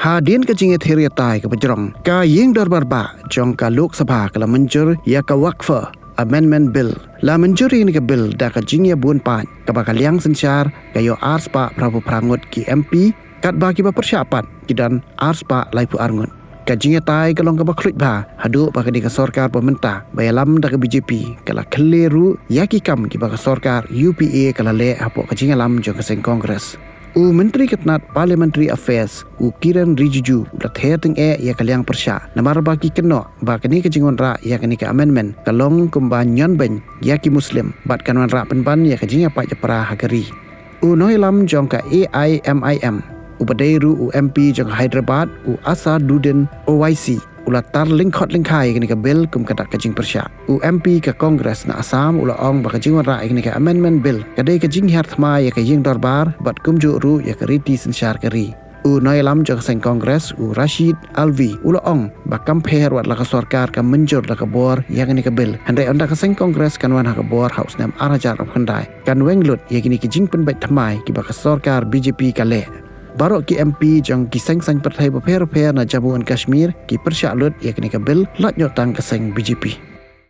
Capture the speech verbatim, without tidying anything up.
Hadien ka jingïathir ïatai kaba jrong, ka ïing dorbar bah jong ka Lok Sabha ka la mynjur ïa ka Waqf Amendment Bill. La mynjur ïa kane ka bill da ka jingïabun paid kaba ka liang synshar ka ïoh arspah phra phew phra ngut ki M P, katba kiba pyrshah pat ki don arspah laiphew ar ngut. Ka jingïatai ka long kaba khluit bha haduh ba kane ka sorkar ba mynta ba ïalam da ka B J P ka la khlieh ruh ïa ki kam kiba ka sorkar U P A ka la leh hapoh ka jingïalam jong ka seng Congress. U Myntri ka tnat Parliamentary Affairs, u Kiren Rijiju, u la ther tyngeh ïa ka liang pyrshah namar ba ki kynnoh ba kane ka jingwanrah ïa kane ka amendment ka long kumba ñion beiñ ïa ki Muslim bad kan wanrah pynban ïa ka jingïapait ïapra ha ka ri. U nongïalam jong ka A I M I M, uba dei ruh u M P jong ka Hyderabad, u Asaduddin Owaisi, u la tar lyngkhot lyngkhai ïa kane ka bill kum ka dak ka jingpyrshah. U M P ka Congress na Assam u la ong ba ka jingwanrah ïa kane ka amendment bill ka dei ka jinghiar thma ïa ka ïing dorbar bad kumjuh ruh ïa ka riti synshar ka ri. U nongïalam jong ka seng Congress, u Rashid Alvi, u la ong ba kam pher wat la ka sorkar ka mynjur da ka bor ïa kane ka bill, hynrei ynda ka seng Congress kan wan ha ka bor ha u snem ar hajar arphew khyndai, kan weng lut ïa kine ki jingpynbeit thymmai kiba ka sorkar B J P ka leh. Baroh ki M P jong ki seng saiñ pyrthei bapher bapher na Jammu and Kashmir ki pyrshah lut ïa kane ka bill, lait noh tang ka seng B J P.